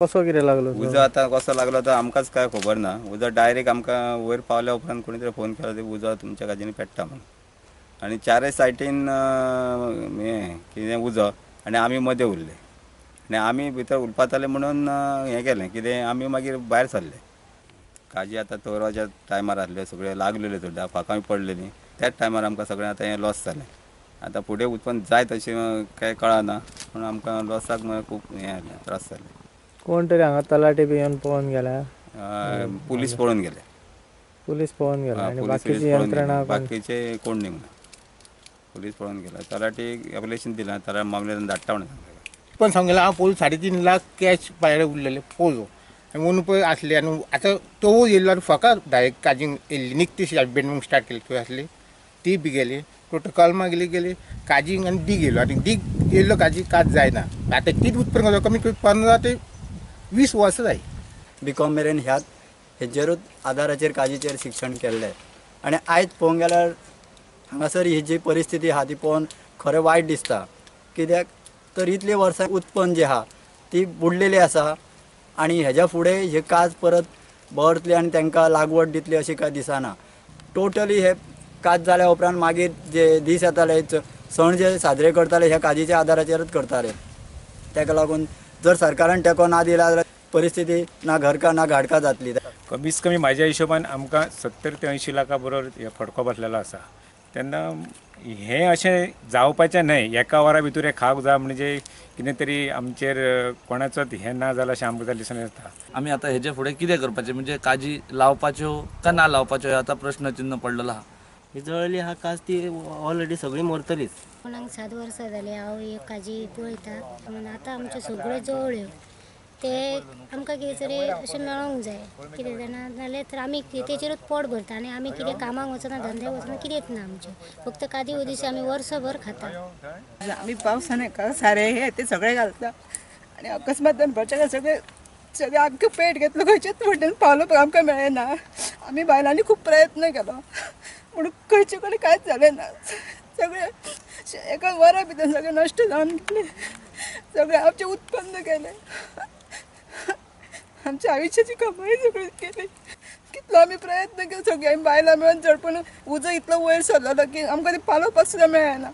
कसो कितें लागलो? उजो आतां कसो लागलो तो आमकांच काय खबर ना. उजो डायरेक्ट आमकां वयर पावल्या उपरांत कोणी तरी फोन केलो, उजो तुमच्या काजींनी पेट्टा म्हणून. आनी चारय सायटीन हें कितें उजो आनी आमी मदें उरले आनी आमी भितर उरपाताले म्हणून हें केलें कितें आमी मागीर भायर सरले. काजी आतां तोराच्या टायमार आसल्यो, सगळ्यो लागलेल्यो, थोड्यो फांकां पडलेलीं. त्याच टायमार आमकां सगळें आतां हें लॉस जालें. आतां फुडें उत्पन्न जाय तशें कांय कळना, पूण आमकां लॉसाक खूब हें जालें, त्रास जाले. कोण तरी हांगा तलाठी बी येवन पळोवन गेल्या? पुलीस पळोवन गेले. पुलीस पळोवन गेले आनी बाकीची यंत्रणा? बाकीचे कोण न्ही, पुलीस पळोवन गेले. तलाठी एप्लिकेशन दिलां, तलाठी मामलेदारान धाडटा म्हणून सांगलें. पण सांगलें हांव पोल 3.5 लाख कॅश भायर उरलेले पोलो आनी पळय आसले. आनी आतां तो येयल्लो आनी फकत डायरेक्ट काजींक येयल्ली निकतीशी बेंडूंक स्टार्ट केली थंय आसली ती बी गेली. टोटल कलमां गेली गेली काजींक आनी दीग येयलो आनी दीग येयल्लो काजी काज जायना. आतां तीच उत्पन्न कमी कमी 15 ते 20 वर्सां जाय. बी.कॉम मेरेन ह्याच हेजेरूच आदाराचेर काजीचेर शिक्षण केल्लें. आनी आयज पळोवंक गेल्यार हांगासर ही जी परिस्थिती आहा ती पळोवन खरें वायट दिसता. कित्याक तर इतलीं वर्सां उत्पन्न जें आहा ती बुडलेली आसा आनी हेज्या फुडें ही काज परत बरतली आनी तांकां लागवड दितली अशी कांय दिसना. टोटली हे काज जाल्या उपरांत मागीर जे दीस येताले, सण जे साजरे करताले ह्या काजीच्या आदाराचेरच करताले. ताका लागून जर सरकारान तेंको ना दिला जाल्यार परिस्थिती ना घरका ना घाडका जातली. कमीत कमी म्हाज्या हिशोबान आमकां 70 ते 80 लाखां बरोबर फटको बसलेलो आसा. तेन्ना हें अशें जावपाचें न्हय, एका वरा भितर हें खावंक जाय म्हणजे कितें तरी आमचेर कोणाचोच हें ना जालां अशें आमकां दिसून येता. आमी आतां हेजे फुडें कितें करपाचें, म्हणजे काजी लावपाच्यो काय ना लावपाच्यो हें आतां प्रश्नचिन्न पडलेलो आहा. ही जळली आहा काज ती ऑलरेडी सगळी मरतलीच. कोणाक 7 वर्सां जालीं हांव एक काजी पळयता म्हणून आतां आमच्यो सगळ्यो जळ्ळ्यो ते आमकां कितें तरी अशें मेळोंक जाय कितें जाणा, नाल्यार तर आमी तेचेरूच पोट भरता आनी आमी कितें कामाक वचना, धंद्याक वचना, कितेंच ना आमचें. फक्त काजी उदिशी आमी वर्सभर खाता. आमी पावसान हेका सारें हें तें सगळें घालता आनी अकस्मात दनपारच्या सगळें सगळें आमकां पेट घेतलो, खंयचेच वटेन पावलो पण आमकां मेळ्ळें ना. आमी बायलांनी खूब प्रयत्न केलो पूण खंयचे कडेन कांयच जालें ना. सगळें एका वरा भितर सगळें नश्ट जावन गेलें, सगळें आमचें उत्पन्न गेलें, आमच्या आयुश्याची कमाई सगळी केली. कितलो आमी प्रयत्न केलो सगळीं आमी बायलां मेळून चड, पूण उजो इतलो वयर सरलेलो की आमकां ते पालोवपाक सुद्दां मेळना.